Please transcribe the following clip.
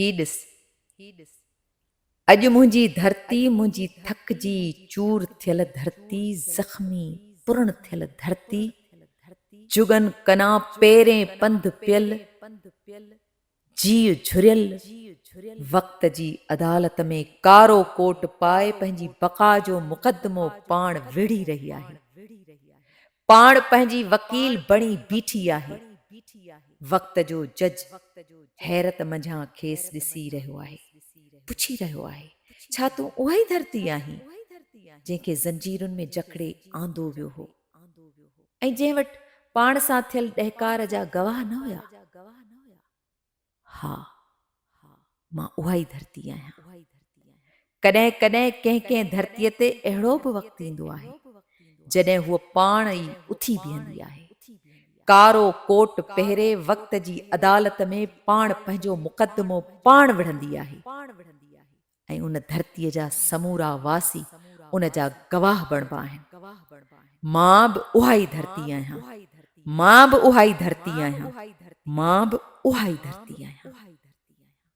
هي ڏس، اڄ منهنجي ڌرتي، منهنجي ٿڪجي چور ٿيل ڌرتي، زخمي پرڻ ٿيل ڌرتي، جڳن ڪنا پيرين پنڌ پيل، جيء جهريل، وقت جي عدالت ۾ ڪارو ڪوٽ پائي پنهنجي بقا جو مقدمو پاڻ وڙهي رهي آهي. پاڻ پنهنجي وڪيل بڻي بيٺي آهي. وقت جو جج حيرت منجهان کيس ڏسي رهيو آهي. پڇي رهيو آهي، ڇا تون اها ئي ڌرتي آهين، جنهن کي زنجيرن ۾ جڪڙي آندو ويو هو ۽ جنهن وٽ پاڻ سان ٿيل ڏهڪار جا گواهه نه هيا؟ ها، مان اها ئي ڌرتي آهيان. ڪڏهن ڪڏهن ڪنهن ڪنهن ڌرتيء تي اهڙو به وقت ايندو آهي، جڏهن هوء پاڻ ئي اٿي بيهندي آهي. ڪارو ڪوٽ پهري وقت جي عدالت ۾ پاڻ پنهنجو مقدمو پاڻ وڙهندي آهي ۽ ان ڌرتيء جا سمورا واسي ان جا گواهه بڻبا آهن. مان به اها ئي ڌرتي آهيان. مان به اها ئي ڌرتي آهيان. مان به اها ئي ڌرتي آهيان.